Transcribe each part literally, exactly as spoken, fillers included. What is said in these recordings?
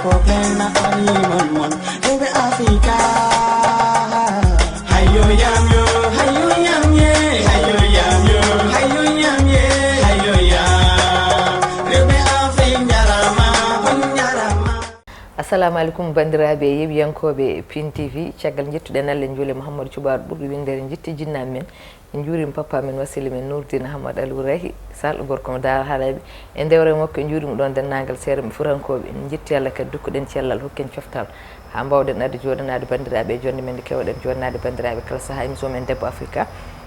Problème na animal mon, rewɓe Afrika. Hayo yam yo, hayo yam ye, hayo yam yo, hayo yam ye, hayo yam. Rewɓe Afrika njarama, on njarama. Assalamu alaikum, bandiraɓe yeɓiyankooɓe Pin T V. Caggal jettuɗen Allah, en njuuli Mouhamadou Cuɓaaɗo ɓurɗo winndere njitti jinnaaɓe men. En njuuriima papa men, wasila men Nourdine Ahmad Alou Rahi Sall, gorko mo Daara Halaɓe. E ndewre makko, en njuuriima ɗoon denndaangal seeɗa ɓe Furankoɓe. En njetti Allah kadi, duttoɗen cellal, hokken coftal haa mbaawɗen adde jooɗanaade banndiraaɓe e jonnde men nde keewɗen jooɗanaade banndiraaɓe kala sahaa émission men Debbo Afrika.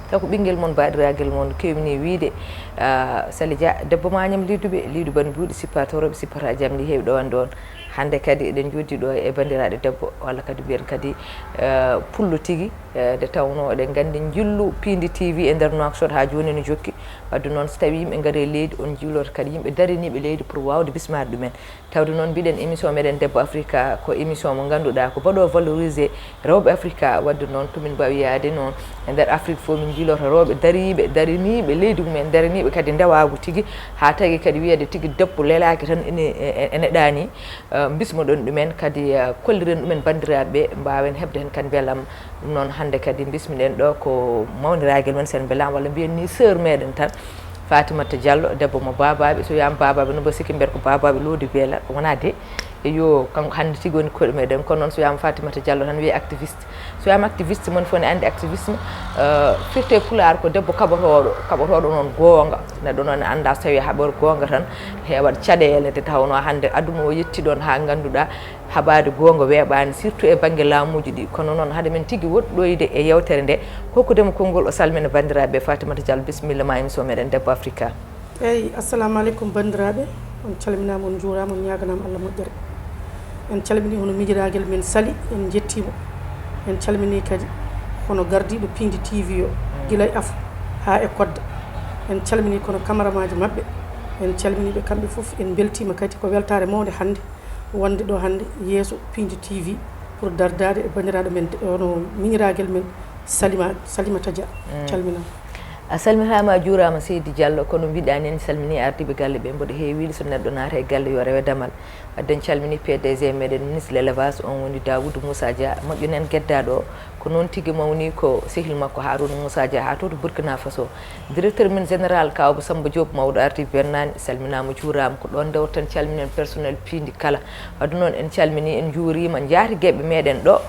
Taw ko ɓinngel mon, baaɗiraagal mon, keewmi wiide, ah, Sali Dia, debbo Mañam Liduɓe, Lidu Ban Buuɗi, sippa torooɓe, sippata jam ndi heewi ɗo wonde on. Hannde kadi eɗen njoodi ɗo e banndiraaɗo debbo, walla kadi mbiyen kadi, eh, pullo tigi, eh, nde tawnoo eɗen nganndi njillu Piindi T V e nder Nouakchott haa jooni no jokki. Wadde noon, so tawii yimɓe ngarii e leydi, on njiiloto kadi yimɓe dariniiɓe leydi pour waawde bismaade ɗumen. Tawde noon, mbiɗen émission meɗen Debbo Afrika ko émission mo ngannduɗaa ko baɗo valorisé rewɓe Afrika. Wadde noon, to min mbaawi yaade noon e nder Afrique fof, min njiiloto rewɓe dariiɓe, dariniiɓe leydi mumen, dariniiɓe kadi ndewaagu tigi, haa tagi kadi wiyeede tigi debbo lelaaki tan ene, e-, e-, ene ɗaani. Eh, mbismoɗon ɗumen kadi, eh, kolliren ɗumen banndiraaɓe ɓe, mbaawen heɓde heen kadi mbelam. Ɗum noon, hannde kadi mbismiɗen ɗo ko mawniraagal men, sen mbelaama, walla mbiyen ni sœur meɗen tan, Fatimata Diallo, debbo mo Babaɓe. So wiyaama Babaɓe, no mbo sikki mbiyata ko Babaɓe Loodi Beela, wonaa de. Eyo, kanko hannde tigi woni koɗo meɗen. Kono noon, so wiyaama Fatimata Diallo tan, wiye activiste. So wiyaama activiste, mon fof ne anndi activisme, eh, firti e Pulaar ko debbo kaɓotooɗo, kaɓotooɗo noon goonga. Neɗɗo noon ne anndaa so tawii haɓoto goonga tan, heewat caɗeele, nde tawnoo hannde aduna o yetti ɗoon haa ngannduɗaa haɓaade goonga weeɓaani, surtout e bannge laamuuji ɗi. Kono noon, hade men tigi woɗɗoyde e yeewtere nde, hokkudemo konngol o salmina banndiraaɓe. Fatimata Diallo, bisimilla ma émission meɗen Debbo Afrika. Eyi, assalamu aleykum banndiraaɓe. On calminaama, on njuuraama, on ñaaganaama Allah moƴƴere. En calminii hono miñiraagal men Sali, en njettii mo. En calminii kadi hono gardiiɗo Piindi T V o, gila e afo haa e kodda. En calminii kono kamaramaaji maɓɓe. En calminii ɓe kamɓe fof. En mbeltiima kadi, ko weltaare mawnde hannde wonde ɗo hannde yeeso Piindi T V pour dardaade e banndiraaɗo men, hono miñiraagal men Salima, Salimata Dia. Calminaama. A salminaama, a juuraama, Seydi Diallo. Kono mbiɗa ni, en calminii ardiiɓe galle ɓe, mboɗo heewiiɗo, so neɗɗo naata e galle, yo rewe damal. Wadde en calminii P D G meɗen, ministre de l'élevage, on woni Daoudou Moussa Dia, moƴƴo nan geddaaɗo o. Ko noon tigi mawni ko sehil makko Harouna Moussa Dia, haa to, to Burkina Faso. Directeur men général, Kawba Samba Diop, mawɗo ardiiɓe bennaani, salminaama, juuraama. Ko ɗoon ndewten, calminen personnel Piindi kala. Wadde noon, en calminii, en njuuriima njaatigeeɓe meɗen ɗo.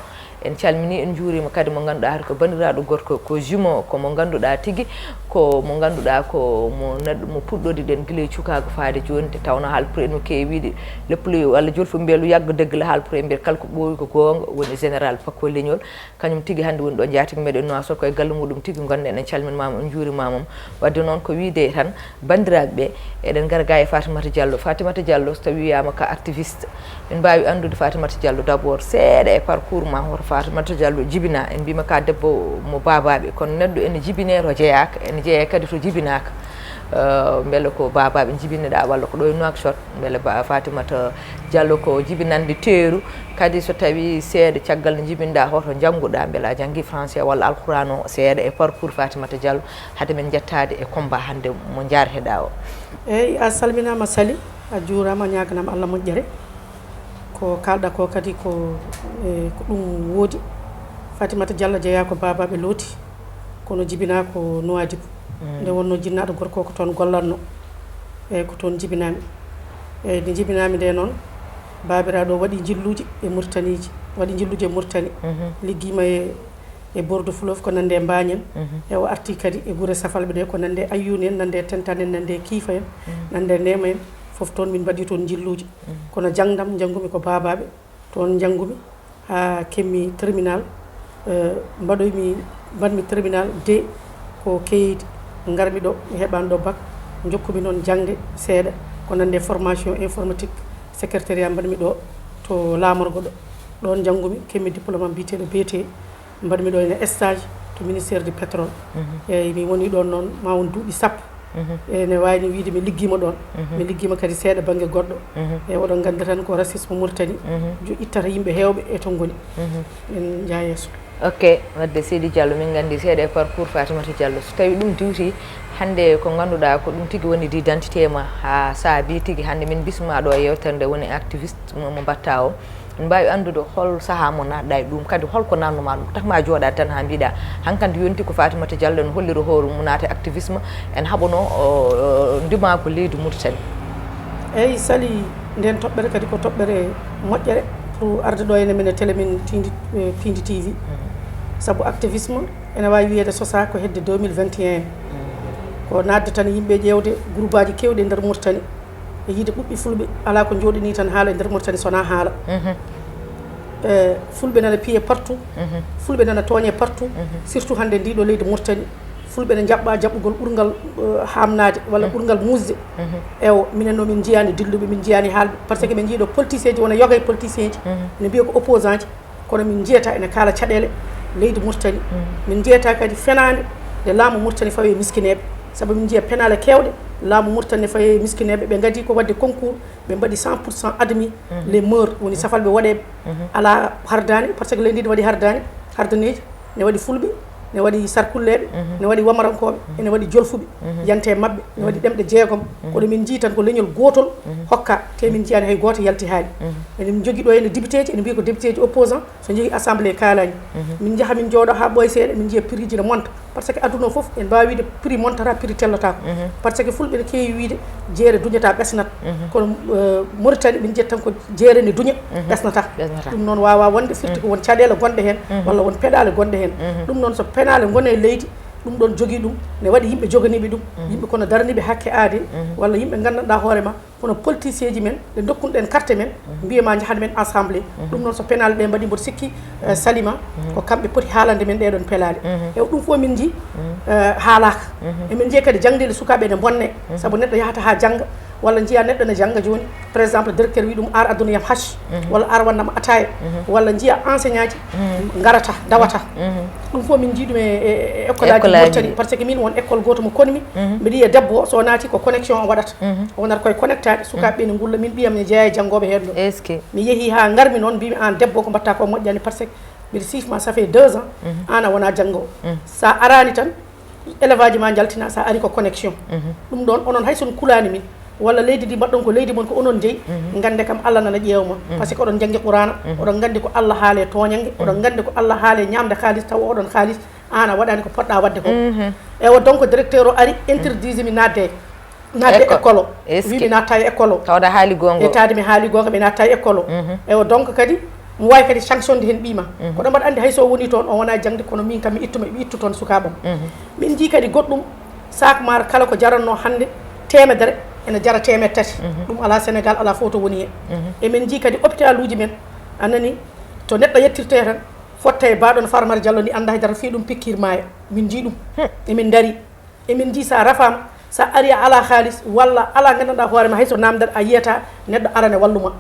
En calminii, en njuuriima kadi mo ngannduɗaa hade ko banndiraaɗo gorko, ko jumeau, ko mo ngannduɗaa tigi, ko mo ngannduɗaa ko mo neɗɗo mo puɗɗoriɗen gila e cukaagu faade jooni, nde tawnoo haalpulaar en no keewi wiide, leppuloy walla jolfu mbeelu yagga deggal, haalpulaar en mbiyata kala ko ɓooyi ko goonga, woni général Paco Leñol. Kañum tigi hannde woni ɗo njaatigi meɗen Nouakchott, ko e galle muɗum tigi ngonɗen. En calminaama, en njuurimaama. Wadde noon, ko wiide tan, banndiraaɓe ɓe, eɗen ngara ga e Fatimata Diallo. Fatimata Diallo, so tawi wiyaama ka activiste, min mbaawi anndude Fatimata Diallo d'abord seeɗa e parcours ma, hoto Fatimata Diallo jibina. En mbiima ka debbo mo Babaɓe, kono neɗɗo ene jibine to jeyaaka, ene jeya kadi to jibinaaka. Eh, mbele ko Babaɓe jibinɗa walla ko ɗo e Nouakchott? Mbele ba Fatimata Diallo ko jibinande teeru, kadi so tawi seeɗa caggal nde jibinɗa, hoto jannguɗa, mbele a janngi français walla alquran o seeɗa e parcours Fatimata Diallo, hade men jettaade e combat hannde mo jaareteɗa o? Eyi, a salminaama Sali, a juuraama, a ñaaganaama Allah moƴƴere. Ko kaalɗa ko kadi ko, e, ko ɗum woodi. Fatimata Diallo jeyaa ko Babaɓe looti, kono jibinaa ko Nouadhibou. Nde wonnoo jinnaaɗo gorko ko toon gollatnoo, eyi, ko toon jibinaami. Eyi, nde jibinaami nde noon, baabiraaɗo waɗi njilluuji e Murtaniiji, waɗi njilluuji e Murtani, liggiima e e Bordeaux Fleuve ko nande e Mbañen. E o arti kadi e gure Safalɓe ɗe ko nande e Ayyuun en, nande e Tentan en, nande e Kiifa en, nande e Neema en, fof toon min mbaɗi toon njilluuji. Kono jangdam njanngumi ko Babaɓe, toon njanngumi haa kemmi terminal. Eh, mbaɗoymi, mbaɗmi terminal deux ko Keyeidi, ngarmi ɗo, mi heɓaani ɗo bac, njokkumi noon jangde seeɗa ko nande e formation informatique, secrétariat mbaɗmi ɗo to laamorgo ɗo. Ɗoon njanngumi, kemmi diplôme am biyeteeɗo B T. Mbaɗmi ɗo ene stage to ministère du pétrole. Eyyi, mi woni ɗoon noon ma won duuɓi sappo. Ene waawi ni wiyde mi liggiima ɗoon. Mi liggiima kadi seeɗa bannge goɗɗo. Eyyi, oɗon nganndi tan ko racisme Mauritanie, jo ittata yimɓe heewɓe e to ngoni. En njaa yeeso. Ok, wadde Seydi Diallo, min nganndi seeɗa e parcours Fatimata Diallo. So tawi ɗum diwti, hannde ko ngannduɗaa ko ɗum tigi woni d' identité ma, haa saabi tigi hannde min bismaa ɗo e yewtere nde woni activiste mo, mo mbaɗta o. En mbaawi anndude hol sahaa mo naatɗa e ɗum, kadi holko naatnumaa ɗum? Ko tak ma jooɗaade tan haa mbiɗa, hankandi yonti ko Fatimata Diallo, en holliro hoore mum naata e activisme, en haɓano, o, o, ndimaagu leydi Mauritanie. Eyi, Sali, nden toɓɓere kadi ko toɓɓere moƴƴere pour arde ɗo ene men e télé men Piindi, eh, Piindi T V. Sabu activisme ene waawi wiyeede sosaa ko hedde deux mille vingt et un. Ko naatde tan yimɓe ƴeewde groupe aji keewɗi e nder Mauritanie. E yiide ɓuɓɓe fulɓe, alaa ko njooɗanii tan haala e nder Mauritanie so wonaa haala. Eh, fulɓe nana piye partout, fulɓe nana tooñe partout, surtout hannde ndiɗo leydi Mauritanie. Fulɓe ne njaɓɓa jaɓɓugol ɓurgal, eh, haamnaade walla ɓurgal muusde. Ewo, minen o min njiyaani dilluɓe, min njiyaani haalɓe, par ce que ɓe njii ɗo politicien ji wona yoga e politicien ji, ne mbiya ko opposant ji, kono min njiyata ene kaala caɗeele leydi Mauritanie. Min njiyata kadi fenaande nde laamu Mauritanie fawi e miskineeɓe, sabu min njiya penaale keewɗe laamu Mauritanie fawi e miskineeɓe. Ɓe ngadi ko waɗde concours, ɓe mbaɗi cent pour cent admis, les mœurs, woni safalɓe waɗeeɓe. Alaa hardaani, par ce que leydi ndi ne waɗi hardaani, hardaneeji, ne waɗi fulɓe, ne waɗi sarkulleeɓe, ne waɗi wamarankooɓe, ene waɗi jolfuɓe, yante e maɓɓe, ne waɗi ɗemɗe jeegom. Kono min njii tan ko leñol gootol hokka, te min njiyaani hay gooto yalti haali. Eɗen njogii ɗo henne député ji, ene mbiya ko député ji opposant, so njehii assemblée kaalaani. Min njaha min njooɗo haa ɓooya seeɗa, min njiya prix ji ne monta. Par ce que aduna o fof, en mbaawi wiide prix montata, prix tellataako. Par ce que fulɓe ne keewi wiide jeere duñata ɓesnat. Kono, eh, Mauritanie, min njiyata tan ko jeere ne duña, ɓesnata. Ɗum noon waawaa wonde, firti ko won caɗeele gonɗe heen, walla won peɗaale gonɗe heen. Ɗum noon so penaale ngone e leydi, ɗum ɗoon jogii ɗum, ne waɗi yimɓe joganiiɓe ɗum, yimɓe kono daraniiɓe hakke aadee, walla yimɓe nganndanɗaa hoore ma, kono politicien ji men, ɓe ndokkunoɗen carte men, mbiya ma njahan men assemblée. Ɗum noon so penaale ɗe mbaɗi, mboɗo sikki, eh, Salima, ko kamɓe poti haalande men ɗeɗon penaale. E ɗum fof min njii, eh, haalaaka. Emin njiya kadi jangdeele sukaaɓe ene bonne, sabu neɗɗo yahata haa jannga, walla njiya neɗɗo ne jannga jooni, par exemple, directeur wi ɗum ar adduna yam hash, walla ar wannam ataaya, walla njiya enseignant ji ngarata, dawata. Ɗum fof min njii ɗum e, e, e école aji Mauritanie, par ce que min won école gooto mo konmi, mbiɗa yiya debbo o, so naati ko connexion o waɗata. O wonata koye connectaade, sukaaɓe ɓe ne ngulla, min ɓiyam ne jeeya e janngooɓe heen ɗo. Mi yehi haa ngarmi noon, mbimi aan debbo ko mbaɗta ko moƴƴani, par ce que mbiɗa siif ma ça fait deux ans, aan a wona janngo. Sa araani tan, élève aji ma njaltina, sa ari ko connexion. Ɗum ɗoon, onon hay so on kulaani min, walla leydi ndi mbaɗɗon ko leydi mon, ko onon jeyi, ngannde kam Allah nana ƴeewa mon. Par ce que oɗon njanngi Quraana, oɗon nganndi ko Allah haale tooñannge, oɗon nganndi ko Allah haale ñaamde kaalis, tawa oɗon kaalis, aan a waɗaani ko poɗɗa waɗde ko. Ewa, donc directeur o ari, interdise mi naatde, naatde école o. Wi mi naatta e école o. Tawde haali goonga. Etaade mi haali goonga, mi naatta e école o. Ewa, donc kadi, mo waawi kadi sanctionde heen ɓiy ma. Ko ɗo mbaɗa anndi hay so o woni toon, o wona jangde, kono min kam mi ittu, mi ittu toon sukaaɓam. Min njii kadi goɗɗum, sac maaro kala ko jarannoo hannde teemedere, ene jara teemedde tati. Ɗum alaa Sénégal, alaa fof to woni he. Emin njii kadi hôpital uji men, a nani, to neɗɗo yettirte tan, fotta e baaɗo no Farmata Diallo ni, annda haydara fii ɗum pikiir maaya. Min njii ɗum. Emin ndari. Emin njii sa rafaama, sa ari a alaa haalis, walla alaa nganndanɗaa hoore ma, hay so naamndat a yiyata neɗɗo arane walluma.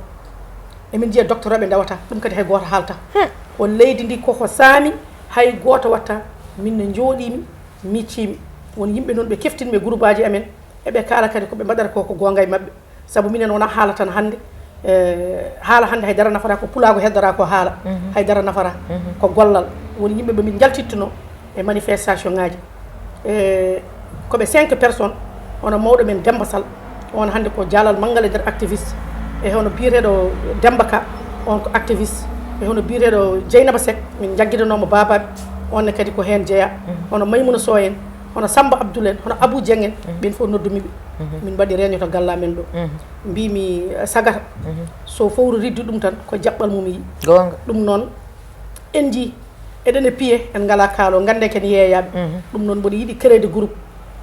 Emin njiya docteur ɓe ndewata, ɗum kadi hay gooto haalta. Ko leydi ndi koko saami, hay gooto watta. Min no njooɗiimi, micciimi. Won yimɓe noon ɓe keftinmi e groupe aji amen, eɓe kaala kadi ko ɓe mbaɗata ko, ko goonga e maɓɓe. Sabu minen wona haala tan hannde, eh, haala hannde haydara nafata, ko pulaagu heddora ko haala, haydara nafata, ko gollal. Woni yimɓe ɓe min njaltittuno e manifestation ngaji. E ko ɓe cinq personnes, hono mawɗo men Demba Sall, on hannde ko jaalal manngal e nder activiste, e hono biyeteeɗo Demba Ka, on ko activiste, e hono biyeteeɗo Dieynaba Seck, min njaggidanoomo baabaaɓe, on ne kadi ko heen jeyaa, hono Maymuna Sow en, hono Samba Abdoul en, hono Abou Dieng en, ɓeen fof noddumi ɓe. Min mbaɗi réunion to galla men ɗo. Mbimi, eh, sagata, so fowru riddi ɗum tan, ko jaɓɓal mum yi. Goonga. Ɗum noon, en njii, eɗen e piye, en ngalaa kaalo, ngannde ken yeeyaaɓe. Ɗum noon, mboɗo yiɗi créer de groupe,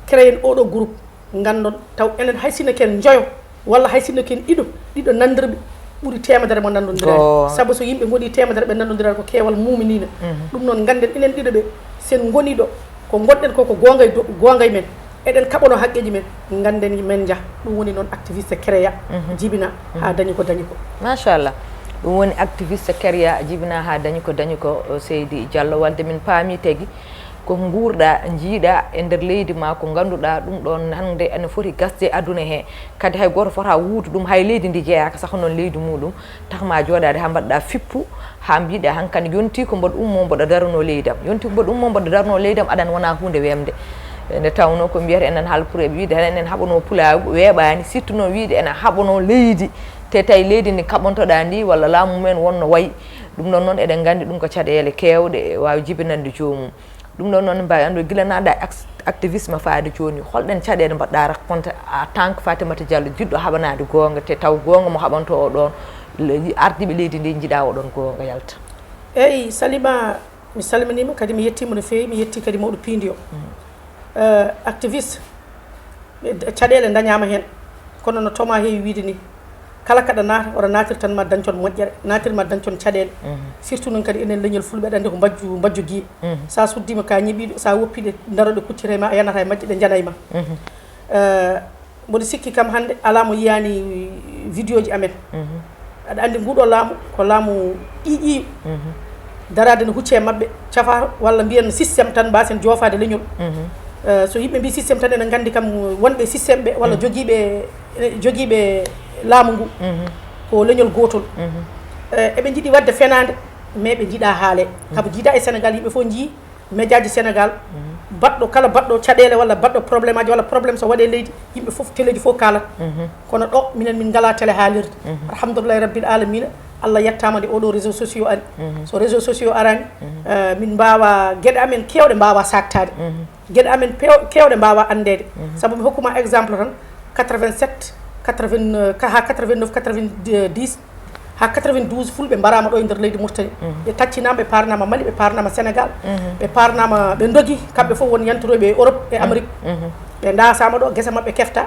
créer en oɗo groupe, nganndon, taw enen hay sinno ken njoyo, walla hay sinno ken ɗiɗo, ɗiɗo nanndirɓe ɓuri teemedere mo nanndondiraani. Goonga. Sabu so yimɓe ngoɗi teemedere ɓe nanndondiraani, ko keewal muuminiina. Ɗum noon, ngannden enen ɗiɗo ɓe, sen ngoni ɗo, ko ngonɗen ko, ko goonga e do-, goonga e men. Eɗen kaɓono haqqeeji men, ngannden men njah. Ɗum woni noon activiste créa, jibina, haa dañi ko dañi ko. Machallah. Ɗum woni activiste créa, jibina haa dañi ko dañi ko, o Seydi Diallo. Walde min paami tigi Ko nguurɗaa, njiiɗaa e nder leydi maa, ko ngannduɗaa ɗum ɗoon hannde ene foti gasde e aduna he. Kadi hay gooto fota wuutu ɗum, hay leydi ndi jeyaaka saka noon leydi muɗum, takma jooɗaade haa mbaɗɗaa fippu, haa mbiɗa hankadi yonti ko mboɗo ummo mboɗo darano leydam. Yonti ko mboɗo ummo mboɗo darano leydam, aɗan wona huunde wemde. Nde tawnoo ko mbiyata enen haalpureeɓe wiide heen enen haɓanoo pulaagu, weeɓaani, surtout noon wiide ene haɓanoo leydi. Te tawi leydi ndi kaɓontoɗaa ndi walla laamu mumen wonno wayi. Ɗum ɗoon noon eɗen nganndi ɗum ko caɗeele keewɗe waawi jibinande joomum. Ɗum ɗoon noon mbaawi anndude gila naatɗa activiste ma faade jooni, holɗen caɗeele mbaɗɗa raconte en tant que Fatimata Diallo, jiɗɗo haɓanaade goonga, te taw goonga mo haɓantoo o ɗoon, ardiiɓe leydi ndi njiɗa o ɗoon goonga yalta? Eyi, Salima, mi salminiima, kadi mi yettiima no feewi, mi yettii kadi mawɗo piindi o. Activiste, caɗeele ndañaama heen, kono no Toma heewi wiyde ni, kala kaɗa naata, wota naatir tan ma dañcon moƴƴere, naatir ma dañcon caɗeele. Surtout noon kadi enen leñol fulɓe, aɗa anndi ko mbajju mbajju giye. So a suddiima ka ñiɓiiɗo, so a woppiiɗe, ndaroɗe kuccita e ma, a yanata e majje, ɗe njana e ma. Mboɗo sikki kam hannde alaa mo yiyaani vidéo ji amen. Aɗa anndi nguɗo laamu ko laamu ƴiiƴiiɗo. Daraade no hucci e maɓɓe, cafa walla mbiyen système tan, mbaasen joofaade leñol. So yimɓe mbii système tan, ene nganndi kam wonɓe système ɓe walla jogiiɓe jogiiɓe laamu ngu ko leñol gootol. Eɓe njiɗi waɗde fenaande, mais ɓe njiɗa haale. Sabu jiida e Sénégal yimɓe fof njii médiaji Sénégal, baɗɗo kala baɗɗo caɗeele walla baɗɗo probléme aji walla problème so waɗe leydi, yimɓe fof teleji fof kaalat. Kono ɗo minen min ngala télé haalirde. Alhamdulillahi rabbil alamina. Allah yettaama nde oɗo réseau sociaux ari. So réseau sociaux arani, min mbawa geɗe amen kewɗe mbawa saktade. Geɗe amen kewɗe mbawa anndede. Sabu mi hokkuma exemple tan, quatre-vingt-sept, quatre-vingt, ha quatre-vingt-neuf, quatre-vingt-dix, ha quatre-vingt-douze fulɓe mbarama ɗo e nder leydi Mauritanie. Ɓe taccinama, ɓe parnama Mali, ɓe parnama Sénégal, ɓe parnama, ɓe dogi kamɓe fof won yantiroɓe e Europe e Amérique. Ɓe ndasama ɗo, gese maɓɓe kefta.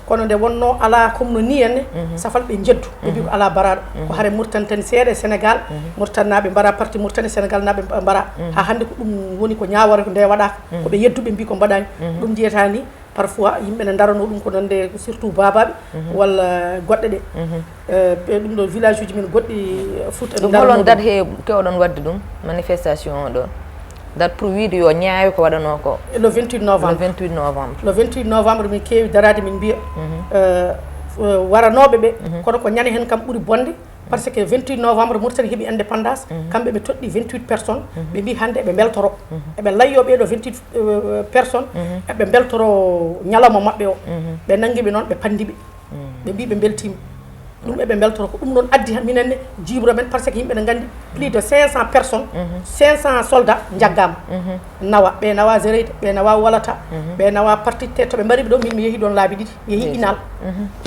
Kono nde wonno ala comme no ni henne, safal ɓe jeddu, ɓe mbi ko ala baraɗo. Ko hare Mauritanie tan seeɗa e Sénégal. Mauritanie naɓe mbara, parti Mauritanie Sénégal naɓe mbara. Ha hande ko ɗum woni ko ñawore ko nde waɗaka. Ko ɓe yedduɓe mbi ko mbaɗani. Ɗum jeyata ni. Parfois yimɓe ne darano ɗum ko nande surtout babaɓe walla goɗɗe ɗe. Ɓe ɗum ɗo village uji men goɗɗi Fouta. Ɗum holon date he kewɗon wadde ɗum manifestation o ɗon? Date pour wiide yo ñaawe ko waɗanoo ko? Le vingt-huit novembre. Le vingt-huit novembre. Le vingt-huit novembre min keewi daraade min mbiya waranoɓe ɓe, kono ko ñande hen kam ɓuri bonde. Parce que vingt-huit novembre Mauritanie heɓi indépendance, kamɓe ɓe toɗɗi vingt-huit personnes. Ɓe mbi hande eɓe beltoro, eɓe layyo ɓeɗo vingt-huit personnes, eɓe beltoro ñalawma maɓɓe o. Ɓe nangi ɓe noon, ɓe pandi ɓe. Ɓe mbi ɓe beltima. Ɗum eɓe beltoro, ko ɗum noon addi minen ne jiibro men, parce que yimɓe ne nganndi plus de cinq cents personnes, cinq cents soldats njaggama. Nawa, ɓe nawa Zereyde, ɓe nawa Walata, ɓe nawa parti te to ɓe mbari ɓe ɗo, min mi yeehi ɗon laabi ɗiɗi. Yeehi Inal.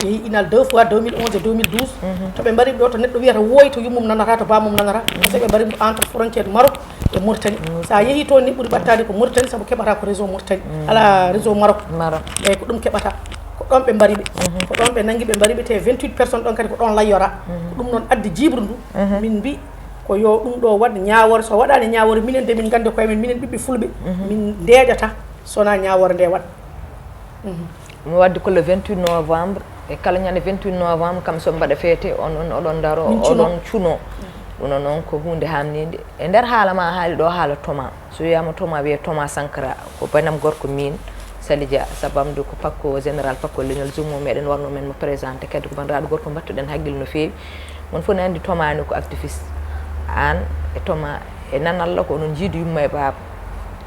Yeehi Inal deux fois, deux mille onze et deux mille douze. To ɓe mbari ɗo to neɗɗo wiyata wooyi to yummum nanata, to bamum nanata. Parce que ɓe mbari entre frontière Maroc e Mauritanie. Sa yeehi to ni ɓuri ɓattade ko Mauritanie, sabu keɓata ko réseau Mauritanie. Ala réseau Maroc. Maroc. Eyyi, ko ɗum keɓata. Ko ɗon ɓe mbari ɓe. Ko ɗon ɓe nangi ɓe mbari ɓe te vingt-huit personnes ɗon kadi ko ɗon layyora. Ko ɗum noon addi jiibru ndu. Min mbi ko yo ɗum ɗo waɗ ñaawore, so waɗani ñaawore minen de min gandi koye men, minen ɓiɓɓe fulɓe. Min ndeeƴata sona ñaawore nde waɗ. Mo wadde ko le vingt-huit novembre, e kala ñande vingt-huit novembre kam so mbaɗa feete on, on oɗon daro, oɗon cuno. Ɗum noon ko hunde hamninde. E nder haala ma haali ɗo, haala Toma, so wiyama Toma wiye Toma Sankara, ko banam gorko min Sali Dia, sabamdu ko pakko général, pakko leñol Zummo. Meɗen warno men mo présenté kadi ko bandiraɗo gorko mbattuɗen haqqille no feewi. Mon fof ne andi Toma ni ko activiste. An e Toma e nanalla ko onon jiidu yumma e baaba,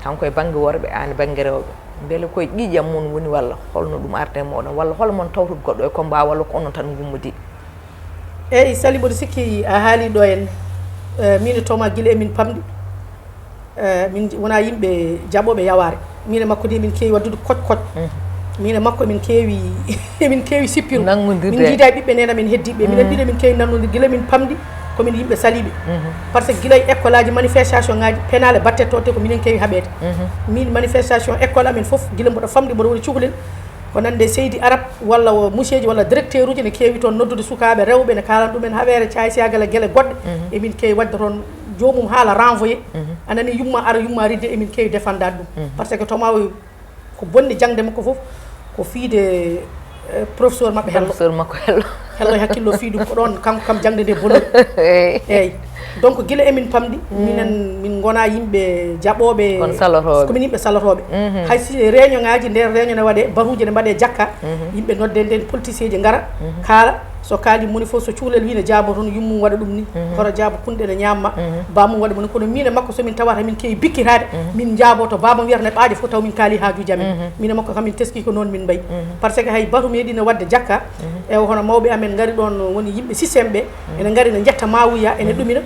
kanko e banggue worɓe, an e banggue rewɓe. Mbele koye ƴiiƴam mon woni walla holno ɗum arde e moɗon, walla hol mon tawtude goɗɗo e combat, walla ko onon tan gummodi? Eyyi, Sali, mboɗo sikki a haali ɗo en. Eh, min e Toma gila emin pamɗi. Eh, min wona yimɓe jaɓoɓe yaware. Min e makko de min keewi waddude koc koc. Min e makko emin keewi emin keewi sippiro. Min jiida e ɓiɓɓe nena min heddiɓe, minen ɗiɗo min keewi nannude gila min pamɗi. Komin yimɓe saliɓe. Parce que gila e école aji, manifestation ngaji penale batte totte ko minen keewi haɓede. Min manifestation école amen foof gila mboɗo famɗi, mboɗo woni cukalel, ko nande seydi arab walla o monsieur ji walla directeur uji ne keewi toon noddude sukaɓe rewɓe ne kalan ɗumen haɓere caysiyagal e guele goɗɗe. Emin keewi wadde toon jomum haala renvoyé. Anani yumma ara yumma ridde, emin keewi défendade ɗum. Parce que Toma o ko bonni jangde makko fof ko fiide eh, professeur maɓɓe hello. Professeur makko hello. Hello e hakkillo fii ɗum ko ɗon kanko kam jangde nde bonni. Eyyi. Donc gila emin pamɗi, minen min ngona yimɓe jaɓooɓe. Kon salotooɓe. Ko min yimɓe salotooɓe. Hay si réunion ngaji, nder réunion ne waɗe, baruji ne mbaɗe jakka, yimɓe nodde nden politicieji ngara, kaala, so kaali moni fof, so cukalel wi ne jaabo toon, yummum waɗa ɗum ni, hoto jaabo kunɗe ne ñamma, bamum waɗa moni. Kono min e makko, so min tawata min kewi bikkitade, min jaabo to bamam wiyata ne ɓaaje fof, taw min kaali haajuji amen. Min e makko kam min teski ko noon min mbayi. Parce que hay batu meeɗino wadde jakka, e hono mawɓe amen ngari ɗon, woni yimɓe système ɓe, ene ngari ne jetta mawuya, ene ɗumina.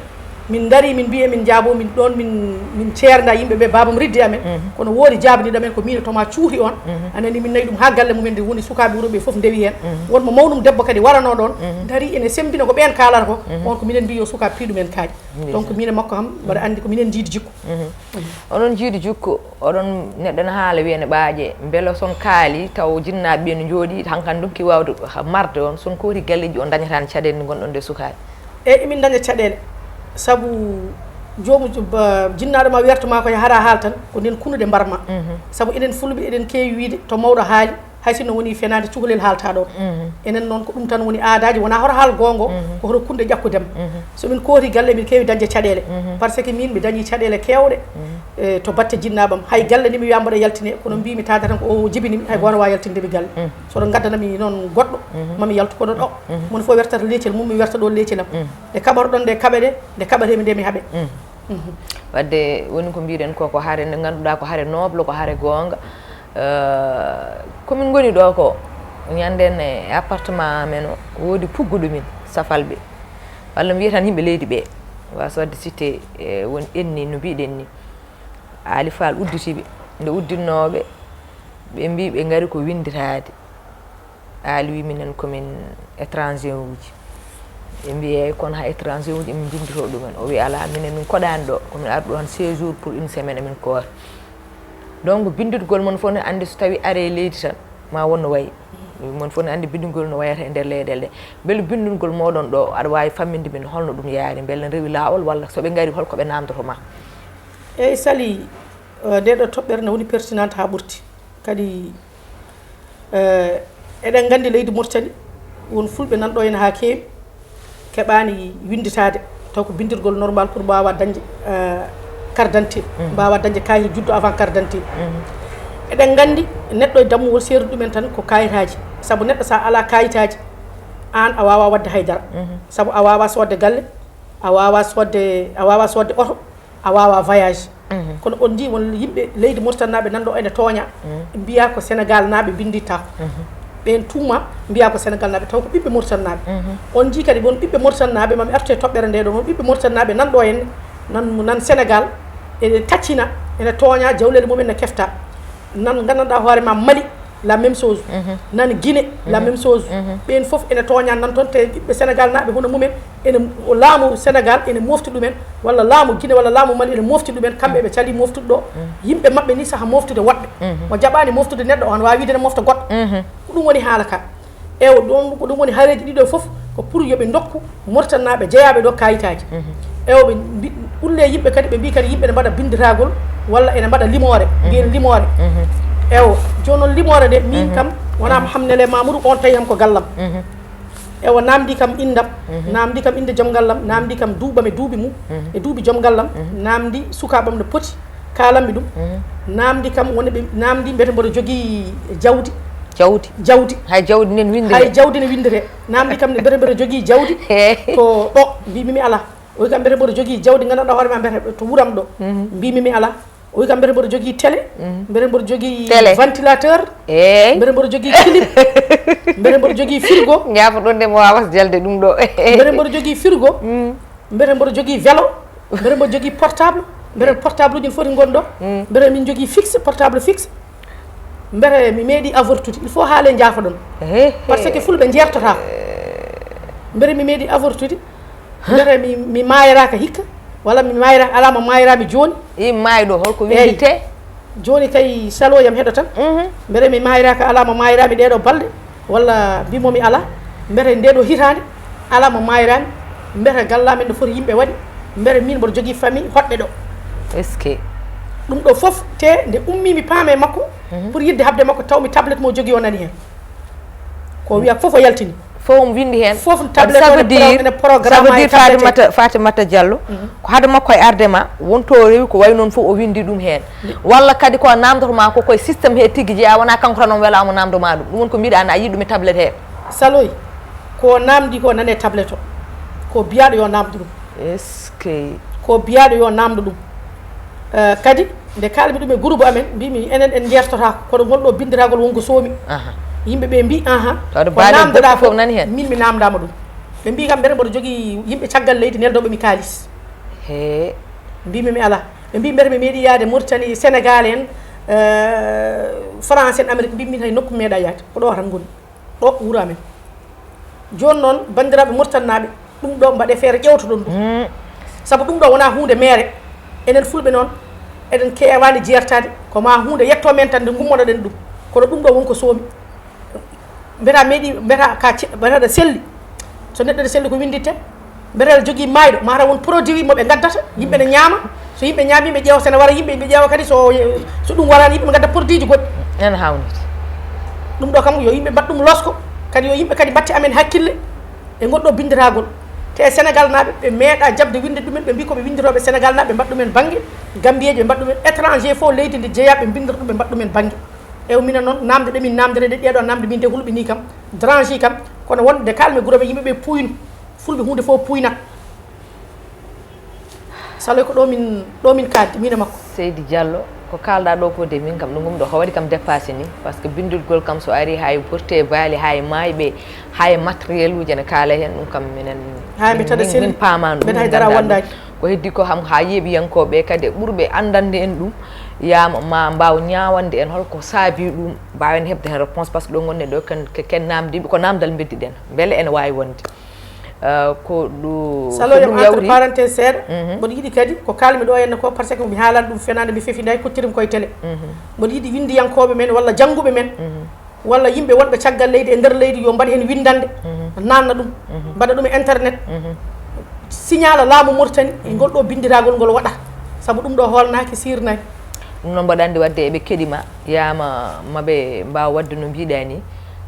Min ngari, min mbiye min jaabo, min ɗon, min, min ceerda yimɓe ɓe, babam riddi amen. Kono woori jaabaniɗo amen ko min e toma cuuti on. A nani, min nayi ɗum ha galle mumen, nde woni sukaaɓe wuro ɓe fof ndewi hen. Won mo mawnum debbo kadi warano ɗon, dari ene sembina ko ɓen kaalata ko. On ko minen mbiyo sukaaɓe piiɗumen kaaƴe. Donc min e makko kam, mbaɗa andi ko minen jiidi jikku. Onon jiidi jikku, oɗon neɗɗo ne haala wiya ne ɓaaƴe, mbele son kaali taw jinnaaɓe ɓe no jooɗi, hankan ɗum ki wawde ha-, marde on, son kooti galleji on dañatan caɗeele nde gonɗon nde sukaaɓe? E emin daña caɗeele, sabu joomu ju-, ba-, jinnaaɗo ma werto ma ko hara haal tan, ko nden kunuɗe mbarma. Sabu enen fulɓe eɗen keewi wiide to mawɗo haali, hay sinno woni fenaande cukalel haalta ɗon. Enen noon ko ɗum tan woni aadaji, wona hoto haal goongo, ko hoto kunde ƴakkudem. So min kooti galle, min keewi dañde caɗeele. Parce que min mi dañi caɗeele keewɗe, e, to batte jinnaaɓam. Hay galle ni mi wiya mbaɗa yaltine, kono mbimi taada tan ko o jibinimi, hay gooto wawa yaltinde mi galle. So ɗo gaddanami noon goɗɗo, mami yaltu koɗo ɗo. Moni fof wertata leecel mum, mi werta ɗo leecelam. Nde kaɓorɗon nde kaɓe ɗe, nde kaɓatemi nde mi haɓe. Wadde woni ko mbiɗen ko, ko hare nde ngannduɗaa ko hare nooble, ko hare goonga. Eh, ko min ngoni ɗo ko, ñanden e appartement amen o, woodi pugguɗo min, safalɓe. Walla mi wiya tan yimɓe leydi ɓe. Waas wadde cité, eh, woni enni no mbiɗen ni. Aali Faal udditi ɓe. Nde udditnooɓe, ɓe mbi ɓe ngari ko winnditaade. Aali wi minen komin étranger uji. Ɓe mbi eyyi, kono ha étranger uji emin mbinndito ɗumen. O wi ala, minen min koɗani ɗo. Komin ardu ɗo tan séjour pour une semaine, emin koora. Donc binnditgol mon fof ne anndi so tawi are leydi tan, ma won no wayi. Mon fof ne anndi binnditgol no wayata e nder leyɗele ɗe. Mbele binnditgol moɗon ɗo, aɗa wawi famminde min holno ɗum yaari? Mbele ne rewi laawol walla so ɓe ngari holko ɓe namdoto ma? Eyyi Sali, eh, nde ɗo toɓɓere ne woni pertinente ha ɓurti. Kadi, eh, eɗen nganndi leydi Mauritanie, won fulɓe nan ɗo ene haa keewi, keɓaani winnditaade. Taw ko binndirgol normal pour mbaawa dañde, eh, carte d'identité, mbaawa dañde kaayit juddu avant carte d'identité. Eɗen nganndi neɗɗo e dammuwol seerude ɗumen tan ko kaayitaaji. Sabu neɗɗo so a alaa kaayitaaji, aan a waawaa waɗde hay dara. Sabu a waawaa soodde galle, a waawaa soodde, a waawaa soodde oto, a waawaa voyage. Kono on njii won yimɓe leydi Mauritanie naaɓe nan ɗo ene tooña, mbiya ko Sénégal naaɓe mbinnditta ko. Ɓeen tuuma mbiya ko Sénégal naaɓe, taw ko ɓiɓɓe Mauritanie naaɓe. On njii kadi won ɓiɓɓe Mauritanie naaɓe, mami artu e toɓɓere nde ɗo, won ɓiɓɓe Mauritanie naaɓe nan ɗo en, nan, nan Sénégal, ene taccina, ene tooña, jawleele mumen ne kefta. Nan nganndanɗaa hoore ma Mali, la même chose. Nan Guinée, la même chose. Ɓeen fof ene tooña nan toon, te ɓiɓɓe Sénégal naaɓe hono mumen, ene, o laamu Sénégal ene mofti ɗumen, walla laamu Guinée, walla laamu Mali ene mofti ɗumen, kamɓe ɓe cali moftude ɗo. Yimɓe maɓɓe ni saha moftude woɗɓe. Mo jaɓaani moftude neɗɗo, o hano waawi wiide ne mofta goɗɗo. Ko ɗum woni haala ka. Ewo, ɗum, ko ɗum woni haareeji ɗiɗo fof, ko pour yo ɓe ndokku Mauritanie naaɓe jeyaaɓe ɗo kaayitaaji. Ewo, ɓe mbi-, ulle yimɓe kadi, ɓe mbi kadi yimɓe ne mbaɗa binnditagol walla ene mbaɗa limoore, mbiyen limoore. Ewo, jooni noon limoore nde, min kam wonaa mo Hamnele Mamoudou, on tawi kam ko gallam. Ewo, namdi kam inndam, namdi kam innde joom ngallam, namdi kam duuɓam e duuɓi mum, e duuɓi joom ngallam, namdi sukaaɓam no poti, kaalammi ɗum, namdi kam woni ɓe, namdi mbete mboɗo jogii jawdi. Jawdi? Jawdi. Hay jawdi nen winndire? Hay jawdi ne winndire. Namdi kam ne mbete mboɗo jogii jawdi. He. To ɗo, mbimi mi alaa. O wi kam mbete mboɗo jogii jawdi, nganndanɗaa hoore ma, mbete to wuram ɗo. Mbimi mi alaa. O wi kam mbete mboɗo jogii télé, mbete mboɗo jogii Télé. Ventilateur, Eey. Mbete mboɗo jogii clim, mbete mboɗo jogii frigo. Ñaafo ɗon de mo wawas jalde ɗum ɗo. Mbete mboɗo jogii frigo. Mbete mboɗo jogii vélo, mbete mboɗo jogii portable, mbete portable uji ne foti ngon ɗo, mbete min jogii fixe, portable fixe, mbete mi meeɗi avortude, il faut haale njaafoɗon, parce que fulɓe njeertotako, mbete mi meeɗi avortude, mbete mi, mi maayiraaka hikka, walla mi maayiraaka, alaa mo maayiraami jooni. I maayɗo, holko winnditee? Jooni kay saloyam heɗo tan, mbete mi maayiraaka, alaa mo maayiraami ɗeeɗo balɗe. Walla mbimomi alaa, mbete nde ɗo hitaande alaa mo maayraani, mbete galla men no foti yimɓe waɗi, mbete min mboɗo jogii famille hoɗɓe ɗo. Est-ce que? Ɗum ɗo fof, te nde ummimi paame makko, pour yidde haɓde makko, tawmi tablette mo jogii o nani heen. Ko wiya fof o yaltini. Fof omo winndi heen. Fof tablette Ça o veut ne dire, pro- ene programme ça veut aji dire tablette. Fatimata, Fatimata Diallo, ko hade makko e arde ma, wonto o rewi ko wayi noon fof o winndi ɗum heen. Walla kadi ko a namdoto ma ko koye système he tigi jeyaa, wonaa kanko tan on wela omo namdo ma ɗum. Ɗum woni ko mbiɗa an a yii ɗum e tablette he. Saloy, ko namdi ko nane tablette o. Ko biyaɗo yo namdo ɗum. Est-ce que Ko biyaɗo yo namdo ɗum. Eh, kadi nde kalmi ɗum e groupe amen, mbimi enen en jertotako, kono ngol ɗo bindiragol wonko soomi. Aha. Yimɓe ɓe mbi aha, Tawde ko baale namdoɗa goɗɗo fof ko nani heen. Min mi namdama ɗum. Ɓe mbi kam mbete mboɗo jogii yimɓe caggal leydi neldoɓe mi kaalis. He. Mbimi mi ala. Ɓe mbi mbete mi meeɗi yaade Mauritanie, Sénégal en, eh, France en, Amérique, mbimi hay nokku meeɗa yaade, ko ɗo tan ngoni. Ɗo wuro amen. Jooni noon, banndiraaɓe Mauritanie naaɓe, ɗum ɗo mbaɗe feere ƴewtoɗon ɗum. Sabu ɗum ɗo wonaa huunde meere. Enen fulɓe noon, eɗen keewaani jeertaade, ko ma huunde yetto men tan nde ngummoɗoɗen ɗum. Kono ɗum ɗo wonko soomi. Mbeta meeɗi, mbeta ka ce- mbeta ɗa selli. So neɗɗo ɗa selli ko winnditte. Mbeta aɗa jogii maayɗo, mataw won produit mo ɓe ngaddata, yimɓe ne ñaama. So yimɓe ñaami, ɓe ƴeewa sene wara yimɓe, ɓe ƴeewa kadi so, so ɗum waraani yimɓe, ɓe ngadda produit ji goɗɗi. Ene hawniti. Ɗum ɗo kam yo yimɓe mbaɗ ɗum losko, kadi yo yimɓe kadi mbatte amen hakkille e ngol ɗo bindiragol. Te e Sénégal naaɓe ɓe meeɗa jaɓde winde ɗumen, ɓe mbi ko ɓe windirooɓe Sénégal naaɓe, ɓe mbaɗ ɗumen bannge. Gambieji ɓe mbaɗ ɗumen, étranger fof leydi ndi jeeya, ɓe mbindira ɗum, ɓe mbaɗ ɗumen bannge. Ew minen noon namde ɗe min namdere ɗe ɗeɗo namde min de hulɓini kam, drangi kam, kono wonde kalme groupe yimɓe ɓe puyno, fulɓe huunde fof puynat. Saloy ko ɗo min, ɗo min kaaddi min e makko. Seydi Diallo, ko kaalɗa ɗo ko de min kam ɗum ɗum ɗo ko waɗi kam dépassé ni, par ce que binndugol kam so ari hay porte baali, hay maayɓe, hay matériel uji ene kaala heen, ɗum kam minen Hay mi taɗa min- selli. Min paamaani ɗum, Mbeɗa min hay dara nganndaa wondaani. ɗum. Ko heddi ko ham ha yeeɓiyankooɓe kadi e ɓurɓe anndande en ɗum, yaama ma mbaaw ñaawande en holko saabi ɗum, mbaawen heɓde heen réponse, par ce que ɗo ngonɗen ɗo ken, ke- ken namdiiɓe, ko namdal mbeddiɗen, mbele ene waawi wonde. Eh, ko ɗu- Salo so yam ɗum entre yawri. Parenthèse seeɗa, mboɗo yiɗi kadi ko kalmi ɗo henna ko, par ce que mi haalani ɗum fenaande, mi fefinay, kottirim koye télé. Mboɗo yiɗi winndiyankooɓe men walla jannguɓe men, walla yimɓe wonɓe caggal leydi e nder leydi, yo mbaɗ heen winndande, nanna ɗum, mbaɗa ɗum e internet, signala laamu Mauritanie e ngol ɗo binndiragol ngol waɗa, sabu ɗum ɗo hoolnaaki, siirnaaki. Ɗum noon mbaɗa anndi waɗde eɓe keɗima, yaama maɓe mbaawa waɗde no mbiɗa ni.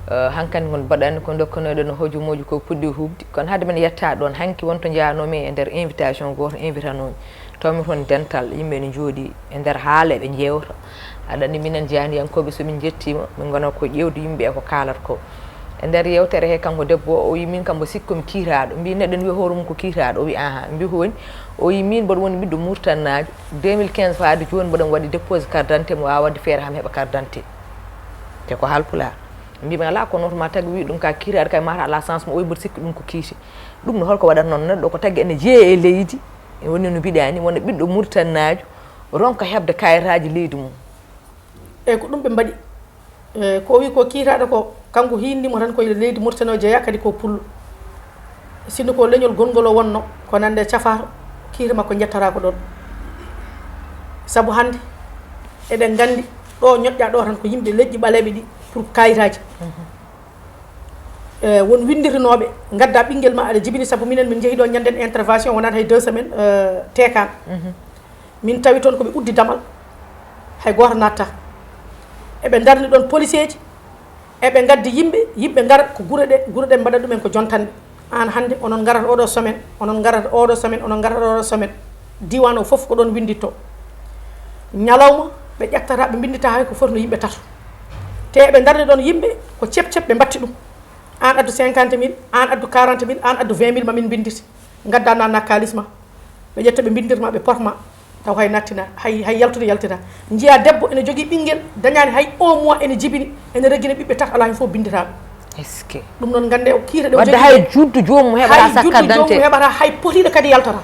Eh, hankadi ngon mbaɗa anndi ko dokkanoɗen hojomooji ko puɗɗi huɓde, kono hade men yetta ɗoon, hanki wonto njaanomi e nder invitation gooto invitanomi, tawmi toon dental yimɓe ne njooɗi e nder haala eɓe njeewta. Aɗa anndi minen jaaniyankooɓe so min njettiima, min ngona ko ƴeewde yimɓe e ko kaalata ko. E nder yewtere he, kanko debbo o, o wi min kam mbo sikku mi kiitaaɗo. Mbi neɗɗo ne wiya hoore mum ko kiitaaɗo, o wi aha. Mbi ko woni? O wi min mboɗo woni ɓiɗɗo murtannaajo, deux mille quinze faade jooni mboɗo waɗi déposé carte d'identité, mi waawa waɗde feere ham heɓa carte d'identité. Te ko haalpulaar. Mbi mi ala, kono to ma tagi wi ɗum ka kiitaaɗo kay, mata ala sens mo, o wi mboɗo sikki ɗum ko kiiti. Ɗum no holko waɗata noon? Neɗɗo ko tagi ene jeeya e leydi, e woni no mbiɗa ni, wona ɓiɗɗo murtannaajo, ronka heɓde kayitaaji leydi mum. Eyi, ko ɗum ɓe mbaɗi. Eyi, ko o wi ko kiitaaɗo ko, kanko hiinni mo tan ko e leydi Mauritanie o jeeya, kadi ko pullo. Sinno ko leñol gonngol o wonno, ko nande cafaato, kiita makko njettata ko ɗoon. Sabu hannde eɗen nganndi ɗo ñoƴƴa ɗo tan ko yimɓe leƴƴi ɓaleeɓe ɗi pour kayitaaji. Eyi, won winndirinooɓe, ngadda ɓinngel ma aɗa jibini, sabu minen min njehi ɗo ñanden intervention wonata hay deux semaines, eyi, teekaan. Min tawi toon ko ɓe uddi damal, hay gooto natta. Eɓe ndarni ɗoon policeeji, eɓe ngaddi yimɓe, yimɓe ngara ko gure ɗe, gure ɗe mbaɗa ɗumen ko jontanɓe. Aan hannde onon ngarata oɗo semaine, onon ngarata oɗo semaine, onon ngarata oɗo semaine. Diiwaan o fof ko ɗoon winnditto. Ñalawma ɓe ƴettata, ɓe mbinndita hay ko foti no yimɓe tato. Te eɓe ndarni ɗoon yimɓe ko cep cep ɓe mbatti ɗum. Aan addu cinquante mille, aan addu quarante mille, aan addu vingt mille, ma min mbinndit. Ngadda nanna kaalis ma. Ɓe ƴetta ɓe mbinndirma, ɓe porma. Taw hay nattina, hay, hay yaltude yaltina. Njiya debbo ene jogii ɓinngel, dañaani hay un mois, ene jibini, ene reggina ɓiɓɓe tato, alaa heen fof binndiraaɗo. Est-ce que? Ɗum noon ngannde o kiita ɗe o Wadde jogii hay ɗe. juddu joomum heɓata Hay carte juddu joomum d'identité. Heɓata hay potiiɗo kadi yaltata.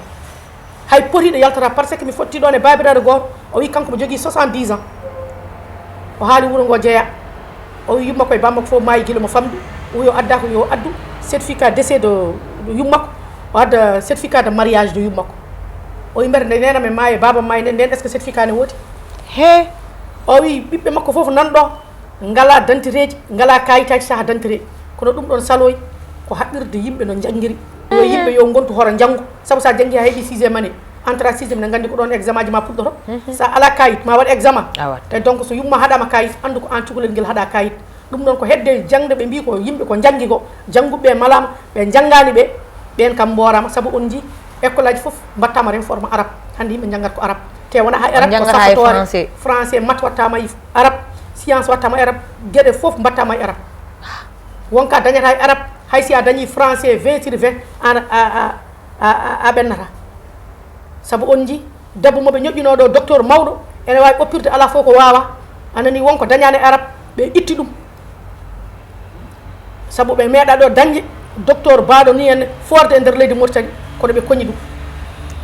Hay potiiɗo yaltata, par ce que mi fotti ɗoon e baabiraaɗo gooto, o wi kanko mo jogii soixante-dix ans. O haali wuro ngo jeeya. O wi yumma koye bamma ko fof maayi gila mo famɗi. O wi o adda ko yo addu certificat décès de, de yumma ko. O adda certificat de mariage de yumma ko. O wi mbete nde neena men maayi, baaba maayi, nden, nden est-ce que certificat ne woodi? He. O wi ɓiɓɓe makko fof nan ɗo, ngala dentité ji, ngala kayitaaji saha dentité. Kono ɗum ɗoon saloy ko haɓɓirde yimɓe no njanngiri. Yo yimɓe yo ngontu hoto njanngu. Sabu so a janngi a heɓi sixième année, entrée sixième, ne nganndi ko ɗoon examen ji ma puɗɗoto. So a ala kayit, ma waɗ examen. A waɗ. E donc so yumma haɗama kayit, anndu ko aan cukalel ngel haɗa kayit. Ɗum noon ko hedde jaŋde, ɓe mbii ko yimɓe ko njanngi ko, jannguɓe ɓe malaama, ɓe njanngaani ɓe, ɓeen kam mboorama, sabu on njii école aji fof mbaɗtaama réforme arabe, hannde yimɓe njanngat ko arabe. Te wonaa hay arabe, ko saftoore français. Français, maths waɗtaama e arabe, science waɗtaama e arabe, geɗe fof mbaɗtaama e arabe. Wonka dañata e arabe, hay si a dañi français vingt sur vingt, an a, a, a, a, a ɓennata. Sabu on njii debbo mo ɓe ñoƴƴinoo ɗo, docteur mawɗo, ene waawi oppirde alaa fof ko waawaa. A nanii won ko dañaani e arabe, ɓe itti ɗum. Sabu ɓe meeɗa ɗo dañde docteur baaɗo ni en foorde e nder leydi Mauritanie, kono ɓe koñi ɗum.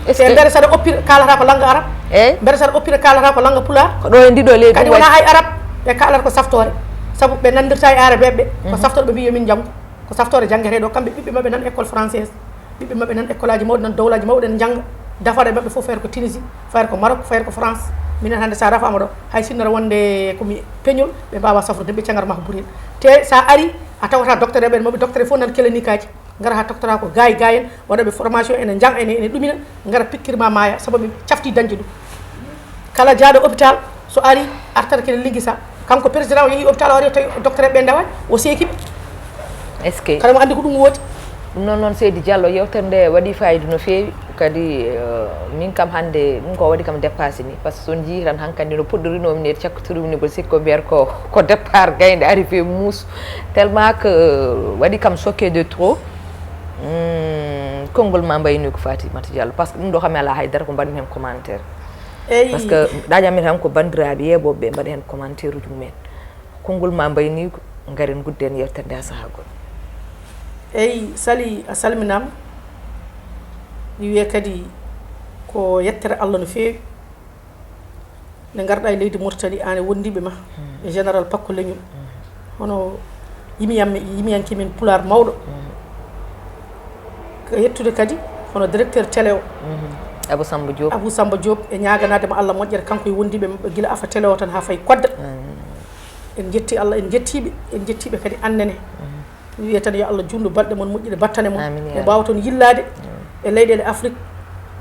Est-ce te que mbere saɗa oppir kaalata ko lannga arabe? Eyi. Mbere saɗa oppir kaalata ko lannga pulaar? Ko ɗo e ndiɗo leydi kadi wonaa hay arabe, ɓe kaalata ko saftoore. Sabu ɓe nanndirta e arabe ɓe, ko saftoore ɓe mbii yo min njanngu. Ko saftoore janngete ɗo, kamɓe ɓiɓɓe maɓɓe nan école française, ɓiɓɓe maɓɓe nan école aji mawɗi, nan dowlaaji mawɗi, ene njannga. Dafaɗo e maɓɓe fof, feere ko Tunisie, feere ko Maroc, feere ko France. Minen hannde, so a rafaama ɗo, hay sinno aɗa wonde ko mi peñol, ɓe mbaawaa safrude, ɓe caŋara ma ko buri heen. Te so a ari, a tawata docteur e ɓen, maɓɓe docteur fof nan clinique aji, ngara haa toktora ko gaay gaay en, waɗa ɓe formation, ene njang-, ene, ene ɗumina, ngara pikkir ma maaya, sabu ɓe cafti dañde ɗum. Kala jaaɗo hôpital, so ari, artata kene liggisa. Kanko président o yehi hôpital, o ari, o tawi docteur ɓe ndewani, o seeki ɓe. Est-ce que kala mo anndi ko ɗum woodi. Ɗum noon, noon Seydi Diallo, yewtere nde waɗi fayida no feewi. Kadi, eh, min kam hannde, ɗum ko waɗi kam dépassé ni. Par ce que so on njii tan hankandi no puɗɗorinoomi ni, e cakkotorumi ni, mboɗo sikki ko mbiyata ko, ko départ gaynde arrivé muus. Tellement que, eh, waɗi kam choqué de trop. Hmm, konngol ma mbayni ko Fatimata Diallo. Par ce que ɗum ɗo kam mi alaa haydara ko mbaɗmi heen commentaire. Eyi. Par ce que ɗaƴami tan ko banndiraaɓe yeeɓooɓe ɓe mbaɗa heen commentaire uji mumen. Konngol ma mbayni ko, ngaren ngudden yewtere nde haa sahaa goɗɗo. Eyi, Sali, a salminaama. Mi wiya kadi ko yettere Allah no feewi. Nde ngarɗa e leydi Mauritanie, aan e wondiiɓe ma, e général Pakko Leñol. Hono yimiyamme, yimiyanke men pulaar mawɗo. Ko yettude kadi hono directeur télé o. Abou Samba Diop. Abou Samba Diop, e ñaaganaade mo Allah moƴƴere, kanko e wondiiɓe maɓɓe, gila afa télé o tan haa fayi kodda. En njetti Allah, en njettiiɓe, en njettiiɓe kadi annene. Mi wiya tan yo Allah juutnu balɗe mon moƴƴude, battane mon. Amin, ya Rabbi. Mo mbaawa toon yillaade e leyɗeele Afrique,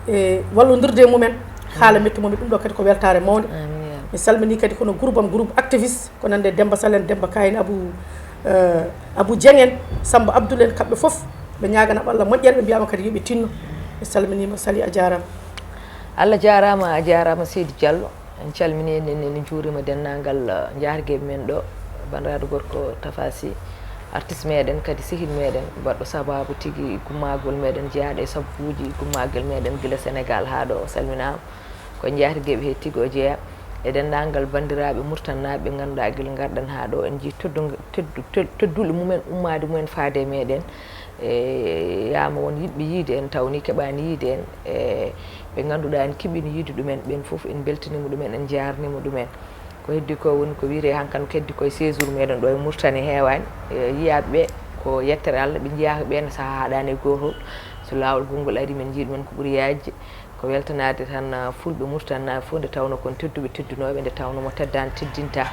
e wallondirde e mumen, haala metti mumen. Ɗum ɗo kadi ko weltaare mawnde. Amin, ya Rabbi. Mi salminii kadi kono groupe am, groupe activiste, ko nande Demba Sall en, Demba Ka en, Abou, eh, Abou Dieng en, Samba Abdoul en, kamɓe fof ɓe ñaaganaama Allah moƴƴere, ɓe mbiyaama kadi yo ɓe tinno. Mi salminiima, Sali, a jaaraama. Allah jaaraama, a jaaraama Seydi Diallo. En calminii, en, en, en njuuriima denndaangal, eh, njaargeeɓe men ɗo, banndiraaɗo gorko Tafa Sy, artiste meɗen, kadi sehil meɗen, baɗɗo sabaabu tigi gummaagol meɗen, jeyaaɗo e sabbuuji gummaagol meɗen gila Senegaal haa ɗo, o salminaama. Ko e njaargeeɓe he tigi o jeyaa. E denndaangal banndiraaɓe murtannaaɓe ɓe ngannduɗaa gila ngarɗen haa ɗo, en njii teddu-, teddu-, ted-, tedduule mumen, ummaade mumen faade e meɗen. E yaama won yiɗɓe yiide en, taw ni keɓaani yiide en. E ɓe ngannduɗaa en keɓiino yiide ɗumen, ɓeen fof en mbeltiniima ɗumen, en njaarniima ɗumen. Ko heddi ko woni ko wiyetee hankano heddi koye séjour meɗen ɗo e Mauritanie heewaani. E yiyaaɓe ɓe ko yettere Allah, ɓe njiyaaka ɓeen sahaa haaɗaani e gootol. So laawol gonngol ari, men njii ɗumen ko ɓuri yaajde. Ko weltanaade tan, ah, fulɓe murtannaaɓe fof, nde tawnoo kon tedduɓe teddunooɓe, nde tawnoo mo teddaani teddintaa.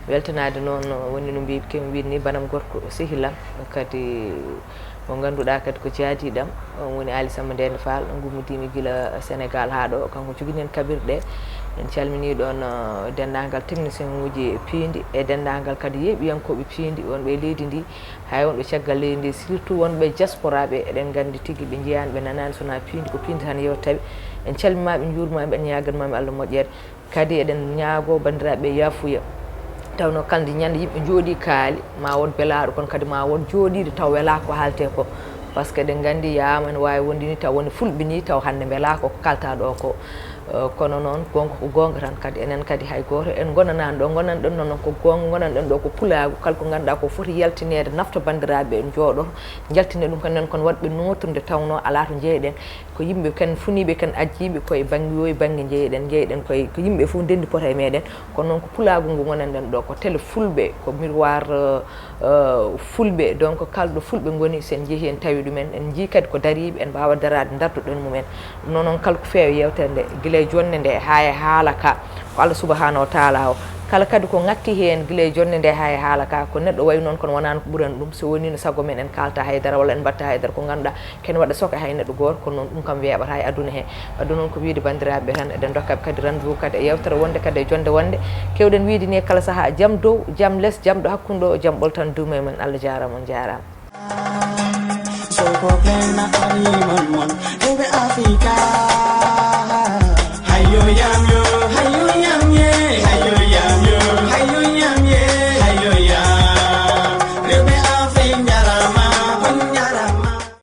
Weltanaade noon, ah, woni no mbiy-, kemi wiide ni, banam gorko sehil am, kadi mo ngannduɗaa kadi ko jaadiiɗo am, on woni Aly Samba Ndéné Fall, gummidiimi gila Senegaal haa ɗo. Kanko jogini en kaɓirɗe. En calminii ɗoon, ah, denndaangal technicien uji piindi e denndaangal kadi yeeɓiyankooɓe piindi wonɓe e leydi ndi. Hay wonɓe caggal leydi ndi, surtout wonɓe diaspora ɓe, eɗen nganndi tigi ɓe njiyaani, ɓe nanaani, so wonaa piindi, ko piindi tan yewta ɓe. En calmiima ɓe, en njuuriima ɓe, en ñaaganiima ɓe Allah moƴƴere. Kadi eɗen ñaagoo banndiraaɓe ɓe yaafuya. Tawnoo kala ndi ñande yimɓe njooɗii kaali, ma won belaaɗo, kono kadi ma won jooɗiiɗo taw welaa ko haaltee ko. Par ce que eɗen nganndi yaama ene waawi wonde ni taw woni fulɓe ni, taw hannde mbelaa ko kaltaa ɗo ko. Eh, kono noon, goonga ko goonga tan kadi. Enen kadi hay gooto en ngonanaani ɗo ngonanɗen noon, ko goonga ngonanɗen ɗo ko pulaagu. Kala ko ngannduɗaa ko foti yaltineede nafta banndiraaɓe, en njooɗoto, njaltinen ɗum kadi. Enen kon waɗɓe nootir nde tawnoo alaa to njeyɗen. Ko yimɓe ken funiiɓe, ken ajjiiɓe koye bannge yoo e bannge njeyɗen, njeyɗen koye ko yimɓe fof ndenndi pota e meɗen. Kono noon ko pulaagu ngu ngonanɗen ɗo, ko télé fulɓe, ko miroir, eh, eh, fulɓe, donc kala ɗo fulɓe ngoni, so en njehii en tawi ɗumen, en njii kadi ko dariiɓe, en mbaawa daraade, ndarduɗen mumen. Ɗum noon, noon kala ko feewi yewtere nde, gila e jonnde nde haa e haala ka, ko Allah subahanahu wa taala o, Kala kadi ko ŋatti heen gila e jonnde nde haa e haala ka, ko neɗɗo wayi noon kono wonaa ko ɓurani ɗum. So wonii no sago men en kaalta haydara walla en mbaɗta haydara ko ngannduɗaa ken waɗa soke hay neɗɗo gooto, kono noon ɗum kam weeɓata e aduna he. Wadde noon ko wiide banndiraaɓe tan eɗen ndokkaɓe kadi rendez-vous kadi e yewtere wonde kadi e jonnde wonde. Kewɗen wiide ni e kala sahaa jam dow, jam les, jam ɗo hakkunde o, jam ɓolo tan duuma e men. Allah jaaraama, on jaaraama. Soko ɓen na animal mon, ɓe ɓe Afrika.